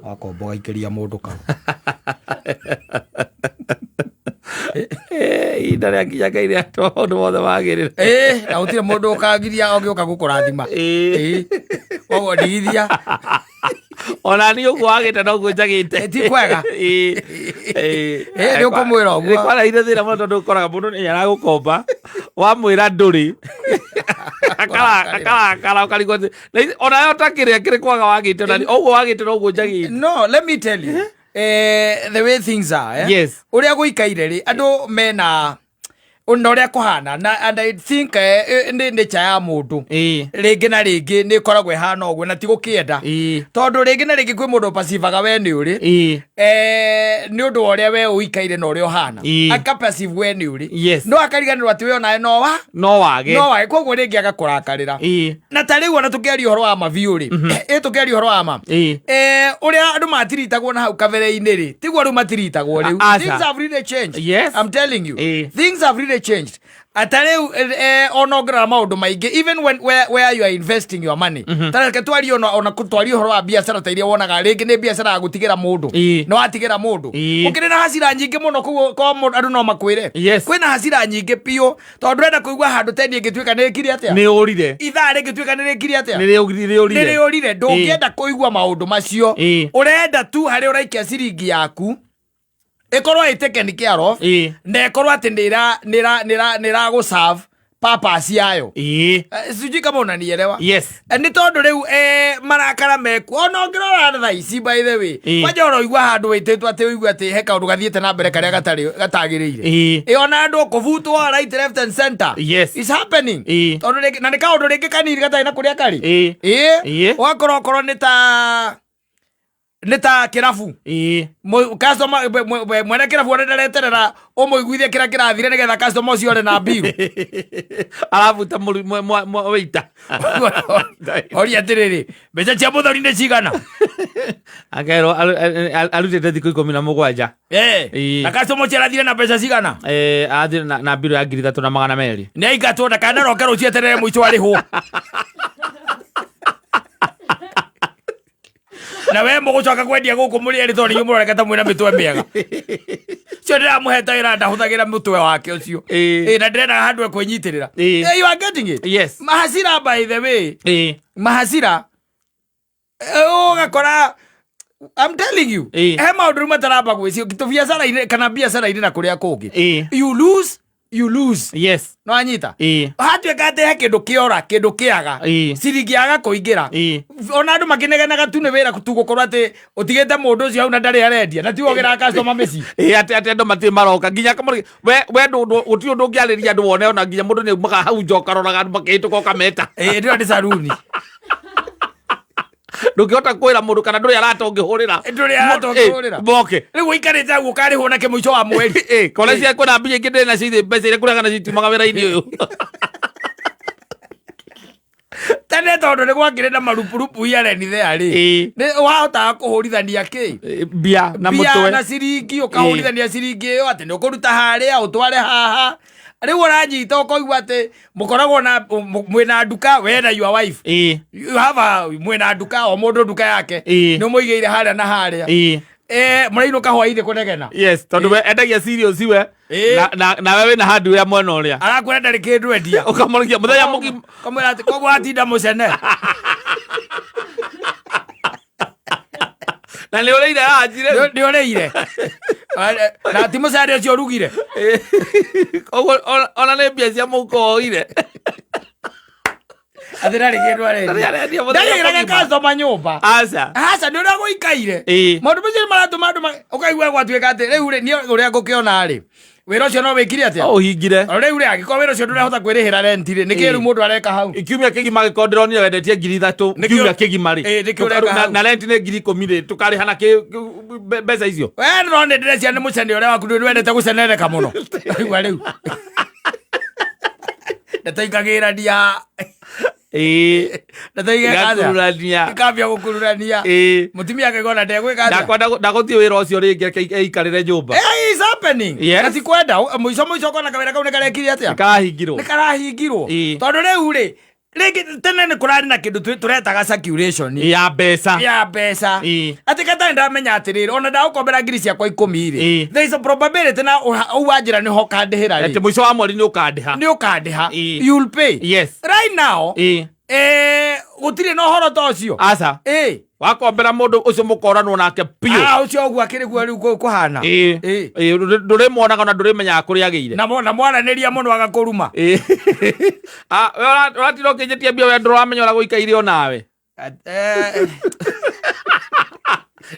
Wakomba ũgaikĩria mũndũ kau. Eh, ihinda rĩa kinya Ngai rĩa maũndũ mothe magĩrĩre. Ĩĩ, na gũtirĩ mũndũ ũkagiria ũgĩũka gũkũrathima. Ĩĩ. Koguo ndigithia. Ona niĩ ũguo wagĩte noguo njagĩte. Ĩ, ti kwega. Ĩĩ. Ĩĩ. Ĩĩ, nĩ ũkũmwĩra ũguo. Nĩ kwaraire thĩna mũno tondũ ũkoraga mũndũ nĩ aragũkomba wamwĩra ndũrĩ akarakara ũkarigwo atĩ onayo ta kĩrĩa kĩrĩ kwaga wagĩte ona ũguo wagĩte noguo njagĩte. No, let me tell you. The way things are, eh? Yes. Ũrĩa gũikaire rĩ, andũ mena na ũrĩa kũhana na and I think nĩ nature ya mũndũ. Rĩngĩ na rĩngĩ nĩ ĩkoragwo ĩhana ũguo na ti gũkĩenda. Tondũ rĩngĩ na rĩngĩ kwĩ mũndũ ũpacivaga we nĩ ũrĩ. Nĩ ũndũ wa ũrĩa we ũikaire na ũrĩa ũhana. Aka perceive we nĩ ũrĩ. No akariganĩrwo atĩ we onawe no wa No wage. No wage, koguo rĩngĩ agakũrakarĩra. Na ta rĩu ona tũkĩaria ũhoro wa ma biũ rĩ, ĩ tũkĩaria ũhoro wa ma. Ũrĩa andũ matiritagwo na hau kabere-inĩ rĩ, tiguo rĩu matiritagwo rĩu. Aca. Things have really changed. Yes. I'm telling you. Things have really changed. Ata rĩu ona ũngĩrora maũndũ maingĩ, even when where you are investing your money. Ta reke twarie ona twarie ũhoro wa biacara ta iria wonaga rĩngĩ nĩ biacara ya gũtigĩra mũndũ. Nĩ watigĩra mũndũ. Ũkĩrĩ na hasira nyingĩ mũno kũu kwa mũndũ andũ no makwĩre. Kwĩna hasira nyingĩ biũ tondũ ndũrenda kũigua handũ teni ĩngĩtuĩka nĩ ĩkire atĩa. Nĩ ũrire. Ithaa rĩngĩtuĩka nĩ rĩkire atĩa. Nĩ rĩũrire. Nĩ rĩũrire. Ndũngĩenda kũigua maũndũ macio. Ũrenda tu harĩa ũraikia ciringi yaku ĩkorwo ĩ taken care of na ĩkorwo atĩ nĩ ĩra gũ serve purpose yayo. Sijui kama unanielewa. Yes. Nĩ tondũ rĩu marakara mekuo ona ũngĩrora thaa ici, by the way, kwanja ũroigua handũ wĩtĩtwo atĩ ũigue atĩ he kaũndũ gathiĩte na mbere karĩa gatagĩrĩire. Ĩ ona andũ kũbutwo right, left and center. It's happening. Tondũ rĩngĩ na nĩ kaũndũ rĩngĩ kanini gatarĩ na kũrĩa karĩ. Ĩ ũgakorwo okorwo nĩ ta kĩrabu, customer mwene kĩrabu ona ndareterera ũmũiguithie kĩrĩa kĩrathire nĩgetha customer ũcio ũrĩ na mbiru. Arabuta wĩita. Oria atĩrĩrĩ, mbeca cia mũthoni nĩ cigana? Akerwo arutĩte thikũ 17. Na customer ũcio arathire na mbeca cigana? Athire na mbirũ ya 3200. Nĩ aingatwo ndakanaroke rũciũ, eterere mũico arĩhwo. Na we mũgũcoka kwendia gũkũ mũrĩ erĩ tondũ inyuĩ mũroneka ta mwĩna mĩtwe mĩega. Ũcio ndĩramũhete wĩra ndahũthagĩra mũtwe wake ũcio. Ĩ na ndĩrendaga handũ ekwĩnyitĩrĩra. You are getting it? Yes. Mahasira, by the way, mahasira, ũgakora, I'm telling you, he maũndũ rĩu mataramba gwĩcio tũbiacara-inĩ kana biacara-inĩ na kũrĩa kũngĩ. You lose, you lose. No anyita hatuĩka atĩ he kĩndũ kĩora, kĩndũ kĩaga, ciringi yaga kũingĩra, ona andũ makĩnegenaga tu nĩ wĩra tu gũkorwo atĩ ũtigĩte mũndũ ũcio hau na ndarĩ arendia na tiwe ũgĩraga customer mĩciĩ. Ĩ atĩ andũ matirĩ maroka nginya kamũrĩ we gũtirĩ ũndũ ũngĩarĩria andũ wone ona nginya mũndũ nĩ aumaga hau nja ũkaroraga andũ makĩhĩtũka ũkameta. Ĩ ndĩro nĩ saruni. Ndũngĩhota kwĩra mũndũ kana ndũrĩ arata ũngĩhũrĩra. Ndũrĩ arata ũngĩhũrĩra. Moke. Rĩu ũikarĩte hau ũkarĩhwo nakĩ mũico wa mweri? Ĩ kore cia kwĩna mbia ingĩ ndĩrĩ nacio ithe mbeca iria kũrĩhaga nacio itiumaga wĩra-inĩ ũyũ. Tene tondũ nĩ gwakĩrĩ na marupurupu here and there rĩ, nĩ wahotaga kũhũrithania kĩ? Mbia na mbia mũtwe. Na ciringi, ũkahũrithania ciringi ĩyo atĩ nĩ ũkũruta harĩa ũtware haha. Rĩu ũranyita ũkoigua atĩ mũkoragwo na mwĩna nduka, we na your wife. You have a mwĩna nduka, o mũndũ nduka yake. Nĩ ũmũigĩire harĩa na harĩa. Mũrainũka hwainĩ kũnegena. Yes, tondũ we endagia cereals we nawe wĩna hardware mwena ũrĩa. Arakwĩra ndarĩ kĩndũ endia. Ũkamũrigia mũthenya mũgima. Kamwĩra atĩ koguo atinda mũcene. Na nĩ ũrĩire ranji rĩu. Nĩ ũrĩire na ti mũcere ũcio ũrugire. Koguo ona nĩ mbia cia mũhuko woire. Atĩ ndarĩ kĩndũ Ndarĩ arendia. arendia mũthenya Ndarĩgĩraga mũgima. customer nyũmba. Aca. Aca, nĩ ũrĩa gũikaire. Maũndũ macio nĩ maratũma andũ ũkaigua gwatuĩka atĩ rĩu rĩ, niĩ ũrĩa ngũkĩona rĩ, wĩra ũcio no wĩkire atĩa? No ũhingire. O rĩu rĩ, angĩkorwo wĩra ũcio ndũrahota kwĩrĩhĩra rent rĩ, nĩkĩ rĩu mũndũ areka hau? Kiumia kĩgima gĩkorwo ndĩronire wendetie 3000 Nĩkĩo- kiumia kĩgima rĩ. Ĩ, nĩkĩo ũreka hau? Na rent nĩ 10,000 rĩ, tũkarĩha na kĩ mbeca icio? We ndĩrona ndĩrecia nĩ mũcene ũrĩa waku nĩ wendete gũcenereka mũno. Igua rĩu ndataikagĩrania. Ndataigeka atĩa? Igakururania. Ikambia gũkururania. Mũtumia akaigua ona ndegwĩka atĩa. Ndakwenda ndagũthiĩ wĩra ũcio rĩngĩ, reke eikarĩre nyũmba. Eh, it's happening. Yes. Na ti kwenda mũico mũico ũkona kawĩra kau nĩ karekire atĩa? Karahingirwo. Nĩ karahingirwo. Tondũ rĩu rĩ, Rĩngĩ tene nĩ kũrarĩ na kĩndũ tũretaga circulation Ya mbeca. Ya mbeca. Atĩ katarĩ ndamenya atĩrĩrĩ, ona ndagũkombera ngiri ciakwa 10 rĩ, there is a probability na ũu wanjĩra nĩho ũkandĩhĩra Atĩ rĩ, mũico wa mweri nĩ ũkandĩha. Nĩ ũkandĩha. You'll pay. Right now, gũtirĩ na ũhoro ta ũcio. Aca. Wakombera mũndũ ũcio mũkoranwo nake biũ. Ah, ũcio ũguo akĩrĩ guo rĩu kũhana. Ĩĩ, ndũrĩmuonaga ona ndũrĩmenyaga kũrĩa agĩire. Na mwaranĩria mũno agakũruma. Ĩĩ. Ah, we ũratinda ũkĩnjĩtia mbia, we ndũramenya ũrĩa gũikaire onawe.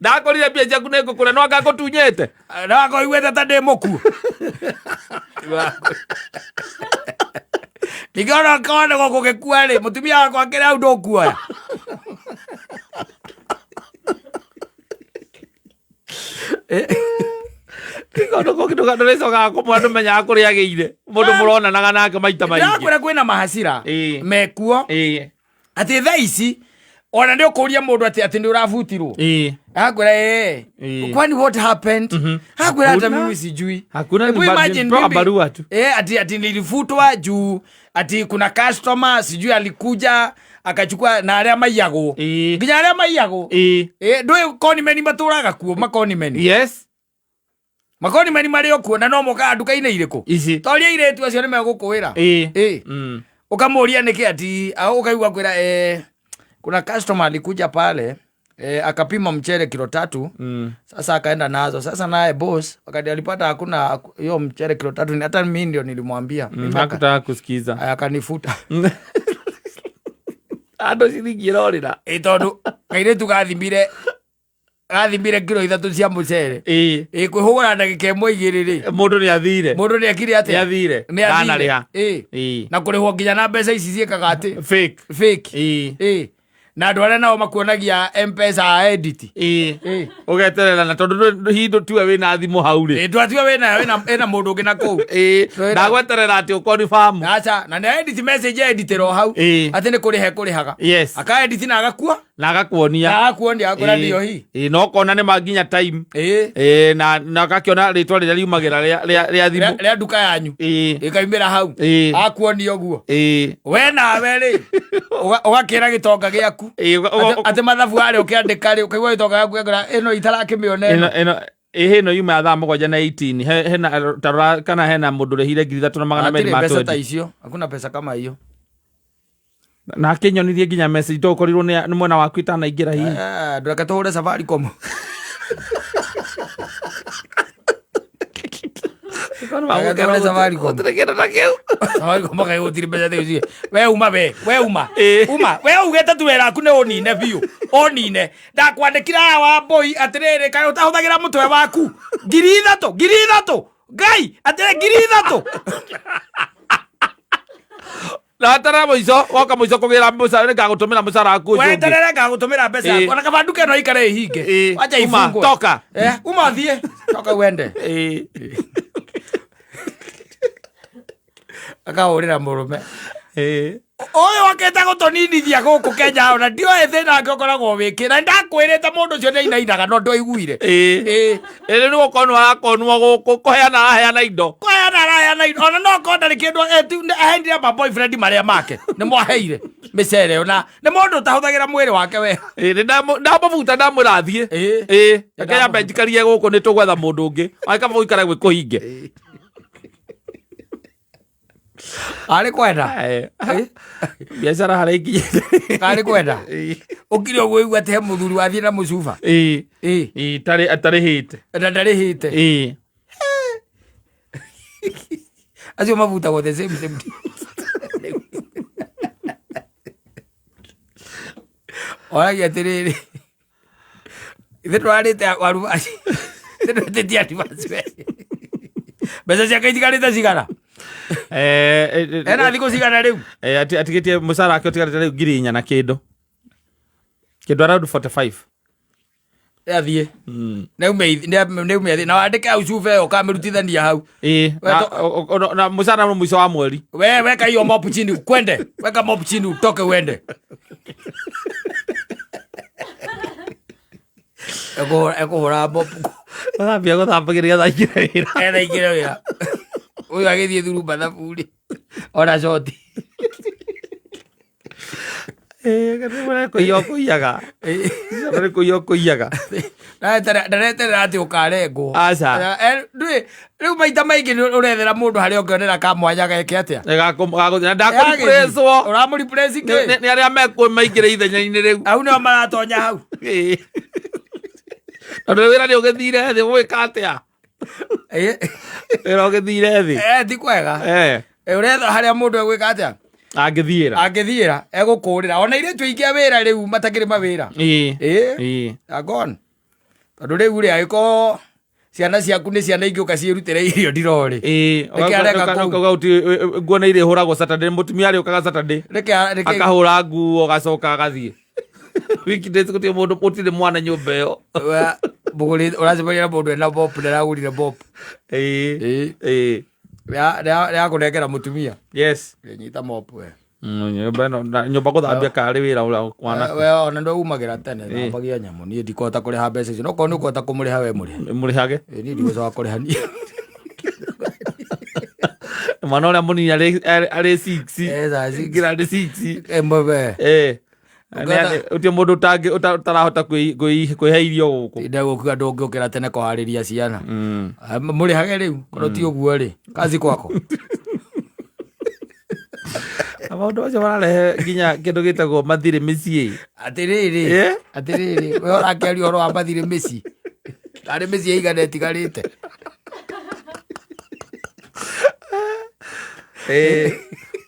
Ndakorire mbia ciaku nĩ ngũkũrĩa no anga ngũtunyĩte. Na wakoiguĩte ta ndĩ mũkuũ. Ningĩ ona korwo nĩ gũgĩkua rĩ, mũtumia wakwa akĩrĩ hau ndũkuoya. Ndũrĩcokaga kũmwona, ndũmenyaga kũrĩa agĩire mũndũ mũronanaga nake maita maingĩ. Ndĩrakwĩra kwĩna mahacira mekuo atĩ thaa ici ona nĩ ũkũria mũndũ atĩ nĩ ũrabutirwo. Akwĩra eh. Kwani what happened? Akwĩra hata Hakuna. mimi sijui. Hakuna, Hebu imagine nilipewa mimi- barua tu. Ati nilifutwa juu ati kuna customer sijui alikuja akachukua na arĩa maiyagwo. Nginya arĩa maiyagwo. Ndũĩ konimeni matũraga kuo makonimeni. Makonimeni marĩ o kuo na no mokaga nduka-inĩ irĩkũ? Ici. Toria airĩtu acio nĩ megũkwĩra. Ukamuuria niki ati au ukaigua kwira kuna customer alikuja pale, akapima mchele kilo 3. Sasa akaenda nazo. Sasa naye boss wakati alipata hakuna hiyo mchele kilo 3, ni hata mimi ndio nilimwambia. Mimi Hakutaka kusikiza. Akanifuta. Ando ciringi irorira. Tondu kairitu gathimire kilo 3 cia mucere. Kwihũgũra ndagĩka ĩmwe igĩrĩ rĩ. Mũndũ nĩ athire. Mũndũ nĩ akire atĩa? Nĩ athire. Nĩ athire. Ndanarĩha. Na kũrĩhwo nginya na mbeca ici ciĩkaga atĩ? Fake. Fake. Na andũ arĩa nao makuonagia M-Pesa edit. Ũgeterera na tondũ hihi ndũtiwe wĩna thimũ hau rĩ. Ndwatiwe wĩna mũndũ ũngĩ na kũu. Twĩna- Ndagweterera atĩ ũkonifirm. Aca, na nĩ edit message editĩra o hau. Atĩ nĩ kũrĩha ekũrĩhaga. Aka edit na agakua. Na agakuonia. Na agakuonia, akwĩra ndio hii. Na ũkona nĩ ma nginya time. Na agakĩona rĩtwa rĩrĩa riumagĩra rĩa thimũ. Rĩa nduka yanyu. Ĩkaumĩra hau. Akuonia ũguo. We nawe rĩ, ũgakĩra gĩtonga gĩaku. Atĩ mathabu harĩa ũkĩandĩka rĩ, ũkaigua gĩtonga gĩaku gĩakwĩra, ĩno itarakĩmĩona ĩno. Ĩno, ĩno yuma ya thaa mũgwanja na 18. Hena, tarora kana hena mũndũ ũrĩhire ngiri ithatũ na magana merĩ Hatirĩ ma mbeca ta twenty. icio. Hakuna pesa kama hiyo. Na akĩnyonirie nginya message to ũkorirwo nĩ mwena waku itanaingĩra hihi. Ndũreke tũhũre Safaricom. Ndũreke tũhũre Safaricom. Gũtirĩ kĩndũ ta kĩu. Safaricom makaigua gũtirĩ mbeca ta icio. We uma we, we uma. Uma, we ugĩte tu wĩra waku nĩ ũnine biũ. Ũnine. Ndakwandĩkire haha wa mbũi atĩrĩrĩ, kaĩ ũtahũthagĩra mũtwe waku? Ngiri ithatũ, ngiri ithatũ. Ngai, atĩrĩ ngiri ithatũ. Na weterere mũico, woka mũico kũgĩra mũcara, nĩngagũtũmĩra mũcara waku ũcio ũngĩ. Weterere ngagũtũmĩra mbeca yaku. Ona kaba nduka ĩno ĩikare ĩhinge. Wacha Uma, ifungwe. toka. Uma ũthiĩ. Toka uende. Akahũrĩra mũrũme. Ũyũ okĩte gũtũninithia gũkũ Kenya ona ndioĩ thĩna wake ũkoragwo wĩkĩ. Na ndakwĩrĩte mũndũ ũcio nĩainainaga no ndwaiguire. Ĩĩ nĩ gũkonwo arakonwo gũkũ, kũheana araheana indo. Kũheana araheana indo. Ona no korwo ndarĩ kĩndũ aheanire ma boyfriend marĩa make. Nĩ mwaheire mĩcere ĩyo na nĩ mũndũ ũtahũthagĩra mwĩrĩ wake wega. Nĩ ndamũbuta, ndamwĩra athiĩ. Reke nyambe njikarie gũkũ, nĩ tũgwetha mũndũ ũngĩ. Agĩkaba gũikara gwĩ kũhinge. Arĩ kwenda. Biacara harĩa ikinyĩte. Arĩ kwenda. Ũkire ũguo ũigua atĩ he mũthuri wathiĩ na mũcuba. Atarĩhĩte. Na ndarĩhĩte. Acio mabutagwo the same same day. Oragia atĩrĩrĩ, ithe tũrarĩte waru ithe twĩtĩtie advance. Mbeca ciake itigarĩte cigana? Ena thikũ cigana rĩu? Atigĩtie mũcara wake ũtigarĩte rĩu ngiri inya na kĩndũ. Kĩndũ around 45. Athiĩ. Nĩaume athiĩ. Na wandĩke hau cuba ĩyo ũkamĩrutithania hau. We Na mũcara nĩ mũico wa mweri. We weka hiyo mop chini kwende. Weka mop chini utoke uende. Ekũhũra mop. Gũthambia gũthambagĩria thaa igĩrĩ wĩra. Etha igĩrĩ wĩra. Ũyũ agĩthiĩ thurumba thaburi. Ona coti. Kũiya ũkũiyaga. Ciana nĩ kũiya ũkũiyaga. Ndareterera atä å karengwo. Aca. Rä u maita maingä nä å rethera må ndå harä a å ngä onera kamwanya geke atä Na ndakũreplacewo. Å ramå Nĩ arĩa mekũ maingĩre ithenya-inĩ rĩu. Hau nĩo maratonya hau. Ĩĩ. Tondũ wĩra nĩ ũgĩthire thĩ, ũgwĩka atĩa? Wĩra ũgĩthire thĩ. Ti kwega. Eh. Ũretha harĩa mũndũ egwĩka atĩa? Angĩthiĩra. Angĩthiĩra egũkũrĩra. Ona airĩtu aingĩ a wĩra rĩu matakĩrĩ mawĩra. Ĩĩ. Ĩĩ. Ĩĩ. Are gone. Tondũ rĩu rĩ, angĩkorwo ciana ciaku nĩ ciana ingĩũka ciĩrutĩre irio ndirorĩ. Ĩĩ. Reke areka kũu. Ũkauga ũti nguo nĩ irĩhũragwo Saturday, mũtumia arĩũkaga Saturday. Reke Akahũra nguo agacoka agathiĩ. Weekdays gũtirĩ mũndũ, gũtirĩ mwana nyũmba ĩyo. Mũgũrĩ ũracemania na mũndũ ena mop, ndaragũrire mop. Ĩĩ. Ĩĩ. Ĩĩ. Ya kũnengera mũtumia. Yes. Nyita mop we. Nyũmba ĩno nyũmba gũthambia karĩ wĩra ũrĩa wana. We ona ndå umagĩra tene thambagia nyamũ. Niĩ ndikũhota kũrĩha mbeca icio. No korwo nĩ ũkũhota kũmũrĩha we mũrĩhe. Mũrĩhage. Niĩ ndigũcoka kũrĩha niĩ. Mwana ũrĩa mũnini arĩ 6. Thaa six. Grade 6. Ĩmwe. Eh. Ũngĩhota- Ũtirĩ mũndũ ũtarahota kwĩhe irio gũkũ. Ndegũkiuga ndũngĩũkĩra tene kũharĩria ciana. Mũrĩhage rĩu korwo ti ũguo rĩ, kazi kwako. Na maũndũ macio mararehe nginya kĩndũ gĩtagwo mathirĩ mĩciĩ. Atĩrĩrĩ, Eh? atĩrĩrĩ, we ũrakĩaria ũhoro wa mathirĩ mĩciĩ. Tarĩ mĩciĩ ĩigana ĩtigarĩte.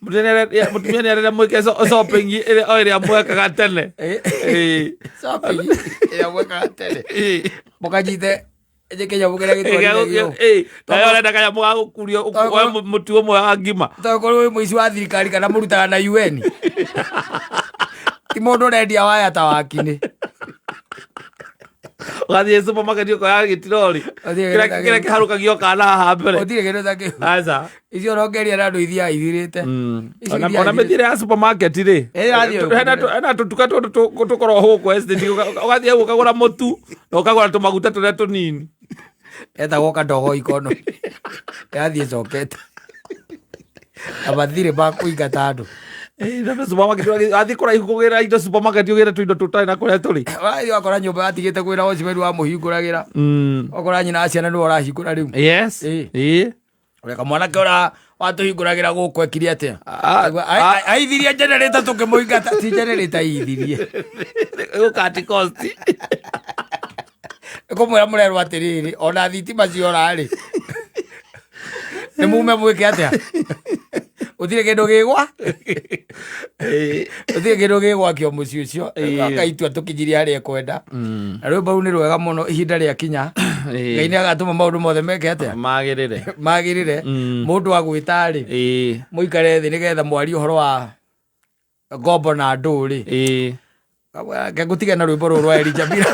Mũtumia nĩ arenda mwĩke shopping ĩrĩa o ĩrĩa mwekaga tene. Shopping ĩrĩa mwekaga tene. Mũkanyite kĩnyamũ kĩrĩa gĩtwarithagio. Nawe ũrenda kanyamũ ga gũkurio Tondũ- ũkoe mũtu ũmwe wa ngima. Tondũ korwo wĩ mũici wa thirikari kana mũrutaga na UN. Ti mũndũ ũrendia waya ta wakinĩ. Ũgathiĩ supermarket ũkoya gĩtirori Ũthiĩ kĩrĩa gĩta kĩrĩa kĩu. kĩharũkagio kana haha mbere. Gũtirĩ kĩndũ ta kĩu. Aca. Icio ũrongeria na andũ ithiaga ithirĩte. Icio Ona ithiaga ona ithirĩte. mĩthiĩre ya supermarket rĩ, Ĩ, yathiĩ ũguo. hena tũtuka tũndũ tũkoragwo gũkũ estate, ũgathiĩ hau ũkagũra mũtu na ũkagũra tũmaguta tũrĩa tũnini. Etagwo kadogo ikono. Yathiĩ ĩcokete. Na mathirĩ ma kũingata andũ. Ĩ, na supermarket wathiĩ kũraihu kũgĩra indo supermarket ũgĩre tũindo tũtarĩ na kũrĩa tũrĩ. Wathiĩ wakora nyũmba yatigĩte kwĩna watchman wamũhingũragĩra. Wakora nyina wa ciana nĩwe ũrahingũra rĩu. Yes. Ĩ. Ĩ. Ũrĩa kamwanake ũra watũhingũragĩra gũkũ ekire atĩa? Ah, ah. Aithirie generator tũkĩmũingata. Ti generator ithirie. Gũkati cost. Kũmwĩra mũrerwo atĩrĩrĩ, ona thitima ciora rĩ, nĩ mume mwĩke atĩa? Gũtirĩ kĩndũ gĩgwa? Gũtirĩ kĩndũ gĩgwakio mũciĩ ũcio. Ĩĩ. Akaitua tũkinyirie harĩa ekwenda. Na rwĩmbo rũu nĩ rwega mũno ihinda rĩakinya. Ngai nĩ agatũma maũndũ mothe meke atĩa? Magĩrĩre. Magĩrĩre. Mũndũ agwĩta rĩ, Ĩ. mũikare thĩ nĩgetha mwarie ũhoro wa ngombo na ndũ rĩ. Ĩ. Reke ngũtige na rwĩmbo rũrũ rwa Elijah Mbira.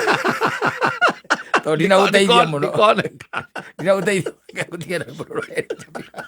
Tondũ ndinagũteithia mũno. Ndikoneka. Ndinagũteithia. Reke ngũtige na rwĩmbo rũrũ rwa Elijah Mbira.